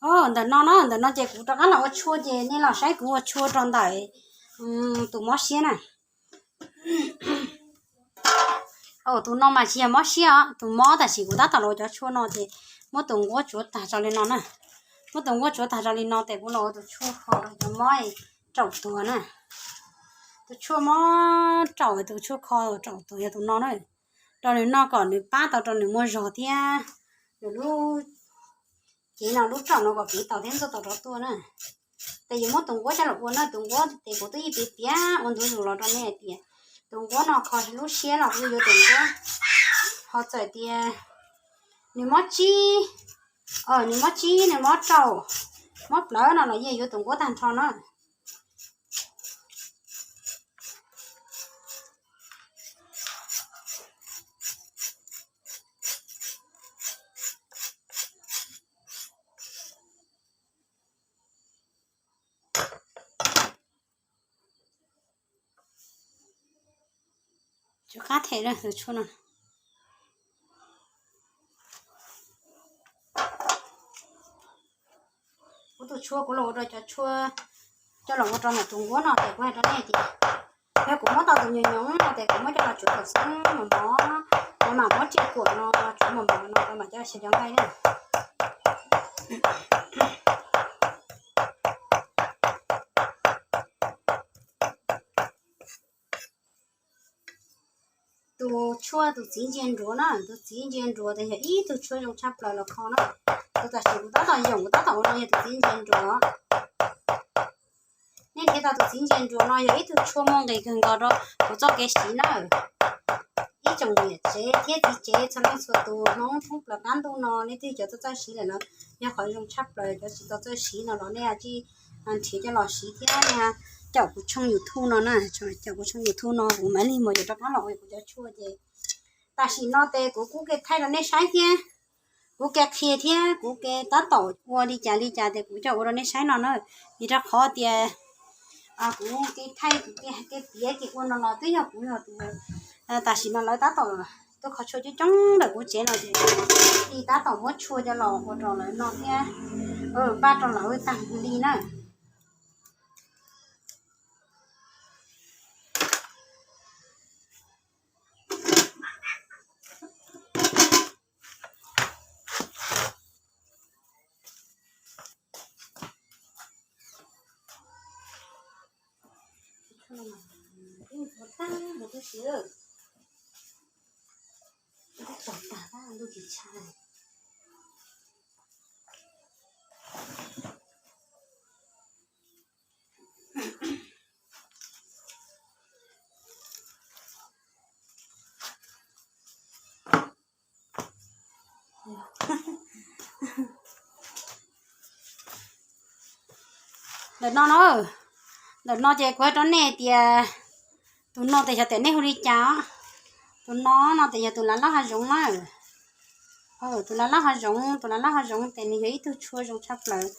Ntawm no na, ntawm no ces kuv rov qab los ua tshuaj ces nej los saib kuv ua tshuaj rau ntawm tus mob siab na. Tus no mas tsis yog mob siab os, tus mob tam sim kuv tab tom los ua cov tshuaj no ces muab tus nquab tsuav tag tso li no na. Muab tus nquab tsuav tag tso li no ces kuv los ua tus tshuaj kho rau cov mob raum tuag na. Tus tshuaj mob raum, tus tshuaj kho raum tuag yog tus no na. Rau nws noj kom nws pab tau rau nws muaj zog thiab nws lub cev no lub raum no kom kev tau thiab ntxuaj tau rov tuaj na. Ces yuav muab tus nquab coj los ua na, tus nquab ces kuv twb yeej piav piav ua ntu zus los rau nej hais tias tus nquab no kho lub siab los kuj yuav tus nquab ho txawm tias nws mob tsib, nws mob tsib, nws mob raum, mob plawv no los yeej yuav tus nquab tag nrho na. Cov qab them tus tshuaj no. Kuv tus tshuaj kuv los ua rau cov tshuaj coj los ua rau ntawm tus nquab no ces kuv hais rau nej tias yog kuv muab tau tus nyoos nyoos no ces kuv muab coj los tsuav kom xeeb mos mos, kuv mam muab riam kuam no tsuav mos mos no kuv mam coj xyaw cov nqaij na. Tus tshuaj tus txiv ntsia nruas na, tus txiv ntsia nruas ces yog ib tug tshuaj zoo tshaj plaws los kho na. Tus tam sim kuv tab tom yoom kuv tab tom ua no yog tus txiv ntsia nruas. Nej nrhiav tau tus txiv ntsia nruas no yog ib tug tshuaj muaj nqis kawg nkaus rau kuv txoj kev siv na. Ib tsoom niam tsev thiab txiv tsev txhua leej txhua tus, hnub thoob plaws qab ntuj no leej twg cov txawj txawj siv lawm los yog qhov zoo tshaj plaws. Cov tsis tau txawj siv no los nej tsij nrhiav coj los siv thiab nej caum kuv tshooj YouTube no na, caum kuv tshooj YouTube no kuv mam li mus yuav rov qab los ua kuv cov tshuaj ces tam sim no ces kuv kuj ke thaij rau nej saib thiab, kuv ke qhia thiab kuv ke tab tom ua li cas li cas ces kuv coj ua rau nej saib no na. Vim rau qhov tias kuv ke thaij kuv ke piav ke ua no los twb yog kuv yog tus tam sim no lawv tab tom tuaj kho tshuaj coob coob ntawm kuv tsev no ces kuv tab tom muab tshuaj coj los ua rau lawv noj thiab npaj rau lawv tag li na. Ntawm no na, ntawm no ces kuv hais rau nej tias tus no ces xyov tias nej hu li cas. Tus no no ces yog tus lav lab hav zoov na. Tus lav lab hav zoov, tus lav lab hav zoov ces nws yog ib tug tshuaj zoo tshaj plaws,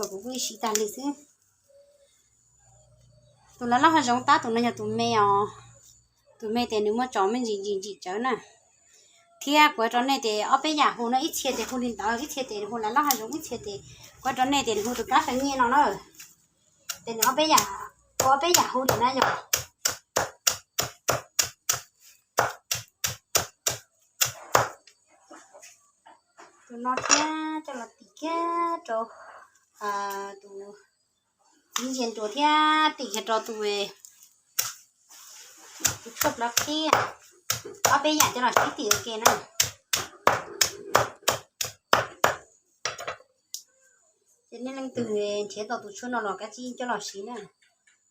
kuv kuj siv tag li xwb. Tus lav lab hav zoov tab tus no yog tus me os. Tus me ces nws muaj tsos me ntsis ntsim ntsim tsawv na. Thiab kuv hais rau nej ces ob peb yam hu no, ib txhia ces hu li ntawd, ib txhia ces hu lav lab hav zoov, ib txhia ces kuv hais rau nej ces nws hu tus kab fas nyiaj no na. Ces nws ob peb yam, ua ob peb yam hu li na yom. Tus no thiab coj los tim kiag rau tus txiv ntsia nruas thiab tim kiag rau tus, tus tshuaj plawv qhib, ob peb yam coj los sib tim ua ke na. Ces nej leej twg nrhiav tau tus tshuaj no los kav tsij coj los siv na,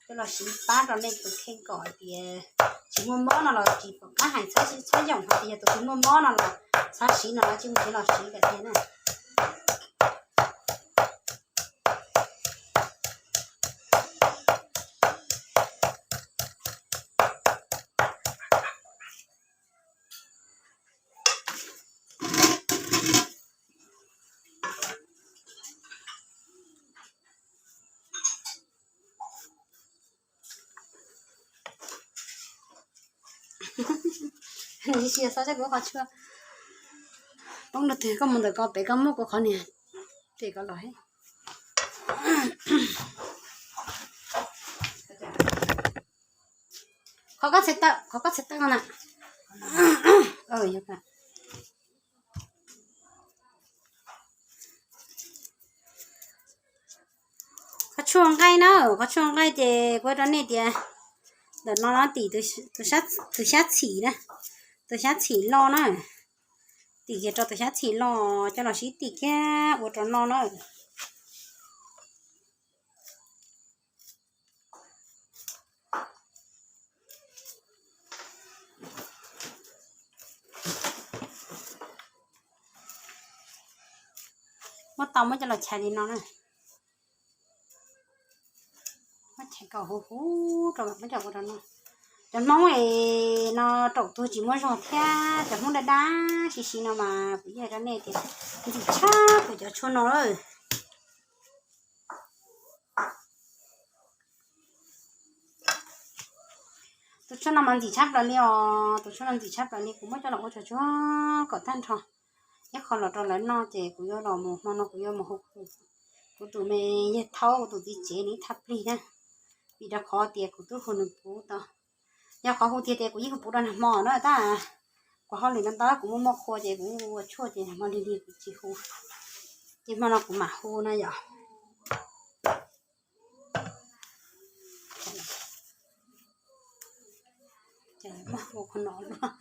coj los siv pab rau nej tus kheej kom hais tias tsis muaj mob no los tsis pom qab hais, txhob yoom hais tias yog tus twg muaj mob no los txhob siv no los tsis mus siv los siv kom tiag na. Ntsis xyov saib kuv qhov tshuaj poob rau twg, koj mus ntawm ko pem koj muab kuv qhov niag pem ko los. Qhov koj txhais tawm, qhov koj txhais tawm no na. Qhov tshuaj nqaij na, qhov tshuaj nqaij ces kuv hais rau nej tias ntawm no no tim tus xyab txhim na, tus xyab txhim loj na, tim kiag rau tus xyab txhim loj coj los sib tim kiag ua rau no na. Muab tau muab coj los chais li no na. Muab chais kom huv huv rau, muab coj ua rau no. Cov Hmoob es no raum tuag tsis muaj zog thiab, cov Hmoob daj daj sib sib no mas kuv yeej rau nej tias ntxim tshaj kuv cov tshuaj no lawm. Tus tshuaj no mas ntxim tshaj plaws li os, tus tshuaj no ntxim tshaj plaws li, kuv muab coj los ua tsuag tsuag kom tag nrho. Ib qho los rau lawv noj ces kuv yuav los mus hmo no kuv yuav mus hu kuv tus me yawg thaub kuv tus txiv tsev nws ib thaj plig na, vim rau qhov tias kuv twb hu nws puv tau. Yog qhov hu tiag tias kuv yeej hu puv rau nag hmo na tab kuv hauj lwm ntau ntau kuv muaj muaj qhua ces kuv ua tshuaj ces nag hmo lig lig kuv tsis hu, ces hmo no kuv mam hu na yom. Ces muab hu qhov no luaj.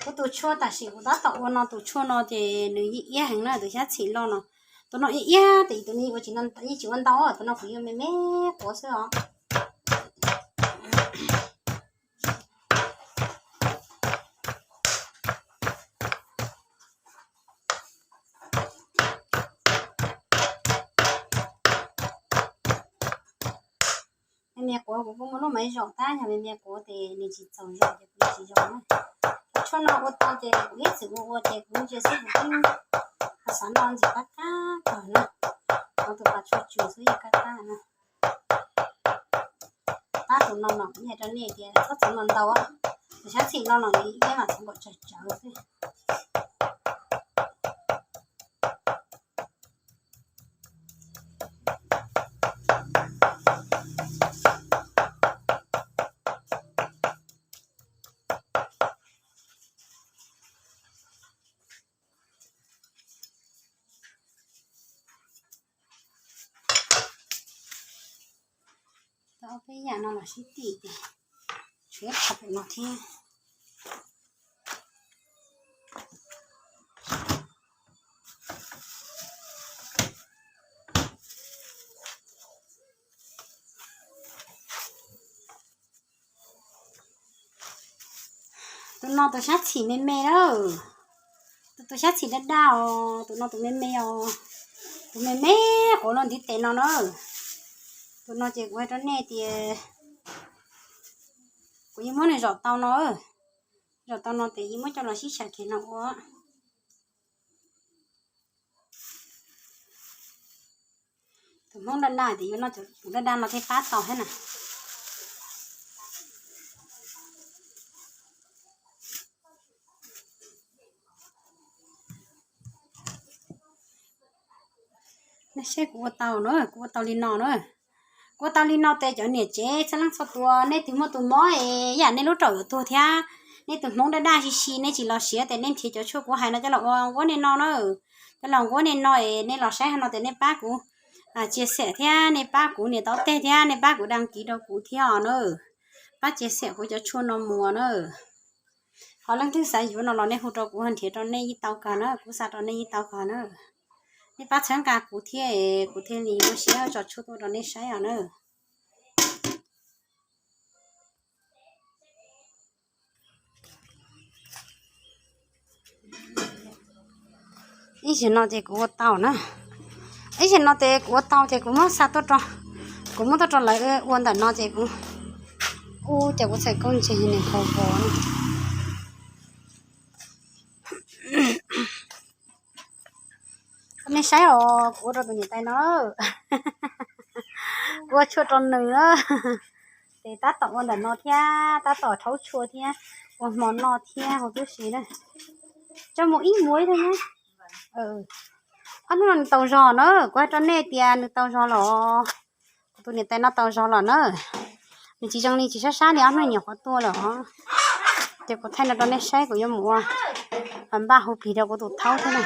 Kuv tus tshuaj tam sim kuv tab tom ua no, tus tshuaj no ces nws yeej iab heev na, tus xyab txhim loj no. Tus no iab iab tes tus no yeej ua tsis, yeej tsis ua ntau, tus no kuv yuav me me quav xwb os. Me me quav kuv kuj muaj lub maiv zaum tab yog me me quav ces nws tsis txaus zaum ces kuv tsis zaum na. Tus tshuaj no ua tau ces kuv ib txwm ua ua ces kuv ntsia xwb kuv twb ho xav noj ntxim qab qab kawg na. Qhov tus pas tshuaj tsws xwb yeej qab qab na. Pab tus no mas kuv hais rau nej tias txhob txhoov ntau ntau, tus xyab txhim no los nws ib mam txhoov npaum tsawg tsawv xwb. Tau peb yam no los sib tim ces tshuav ib qho pem no thiab. Tus no tus xyab txhim me me lawm. Tus, tus xyab txhim daj daj os, tus no tus me me os. Tus me me quav los ntiv tes no na. Tus no ces kuv hais rau nej tias kuv yeej muab nws zom tau no. Zom tau no ces yeej muab coj los sib xyaw kiag no ua. Tus Hmoob daj daj ces yuav noj tus daj daj no thiaj pab tau thiab na. Nej saib kuv ua tau na, kuv ua tau li no na. Kuv ua tau li no ces cov niam tsev txhua leej txhua tus nej twg muaj tus mob es yam nej lub raum yuav tuag thiab, nej tus Hmoob daj daj si si nej tsis los siav ces nej nrhiav cov tshuaj kuv hais no coj los ua nquab nej no na. Coj los nquab nej no es nej los saib no ces nej pab kuv tsia xem thiab nej pab kuv nias tau tej thiab nej pab kuv đăng ký rau kuv thiab os na. Pab tsia xem kuv cov tshuaj no mus na. Ho leej twg xav yuav no los nej hu rau kuv nrhiav rau nej yeej tau kawg na, kuv xa rau nej yeej tau kawg na. Nej pab txhawb nqa kuv thiab, kuv thiaj li muaj siab tso tshuaj tuaj rau nej saib os na. Ib zaug no ces kuv ua tau na. Ib zaug no ces kuv ua tau ces kuv muab xa tuaj rau, kuv muab tuaj rau lawv ua ntawm no ces kuv, u, ces kuv txhais koj ntses nws hau vos na. Nej saib os, kuv ua rau tus niam tais no, kuv ua tshuaj rau nws, ces tab tom ua ntawm no thiab tab tom rhaub tshuaj thiab, ua hmo noj thiab hauv tib si na. Tso mus ib muab ib thiab na. Ob hnub no nws tau zog na, kuv hais rau nej tias nws tau zog los, kuv tus niam tais no tau zog los na. Nws tsis zoo li tsis sab sab li ob hnub nyuam qhuav tuaj lawm os. Ces kuv thaij no rau nej saib, kuv yuav mus ua npaj hu plig rau kuv tus thaub thiab na.